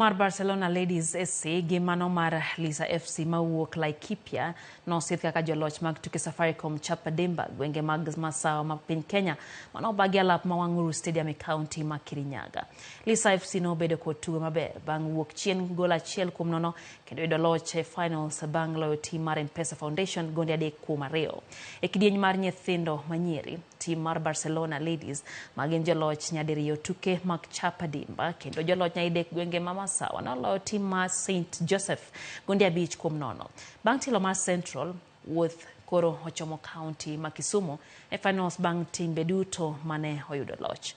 Mar Barcelona Ladies SC gi mano mar Lisa FC mawuok Laikipia nosidh kaka joloch mag tuke Safaricom Chapa Dimba gwenge mag masawa ma piny Kenya mano obagi alap ma Wang'uru Stadium e kaunti ma Kirinyaga. Lisa FC nobedo kod tugo maber bang' wuok chien gol 1-0 kendo yudo loch e finals bang' loyo tim mar M-Pesa Foundation gonde 3-2. E kidieny mar nyithindo manyiri, tim mar Barcelona Ladies magin joloch nyadiriyo tuke mag Chapa Dimba kendo joloch nyadidek gwenge ma Masawa noloyo tim mar St Joseph gonde 5-0. Bang' tielo mar Central, wuoth koro ochomo kaunti ma Kisumu e finals bang' timbe duto mane oyudo loch.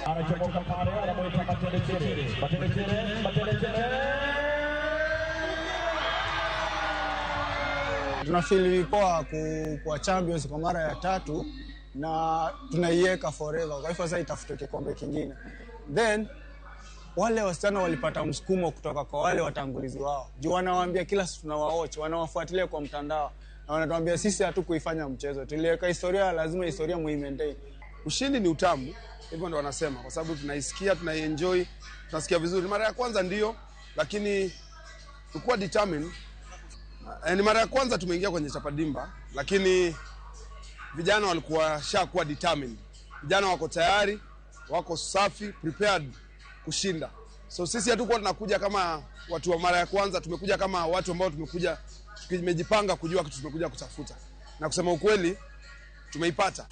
Anachomoka pale, anamwita Matendechere, Matendechere, Matendechere. Tunafeel poa kuwa champions kwa mara ya tatu na tunaiweka forever. Kwa hivyo sasa itafute kikombe kingine. Then wale wasichana walipata msukumo kutoka kwa wale watangulizi wao. Juu wanawaambia kila siku tunawaoch, wanawafuatilia kwa mtandao na wanatuambia sisi hatukuifanya mchezo. Tuliweka historia, lazima historia muimaintain. Ushindi ni utamu, hivyo ndo wanasema, kwa sababu tunaisikia, tunaienjoy, tunasikia vizuri. Mara ya kwanza ndio, lakini tulikuwa determined. Ni mara ya kwanza tumeingia kwenye Chapa Dimba, lakini vijana walikuwa shakuwa determined. Vijana wako tayari, wako safi, prepared kushinda. So sisi hatukuwa tunakuja kama watu wa mara ya kwanza, tumekuja kama watu ambao tumekuja tumejipanga kujua kitu tumekuja kutafuta. Na kusema ukweli tumeipata.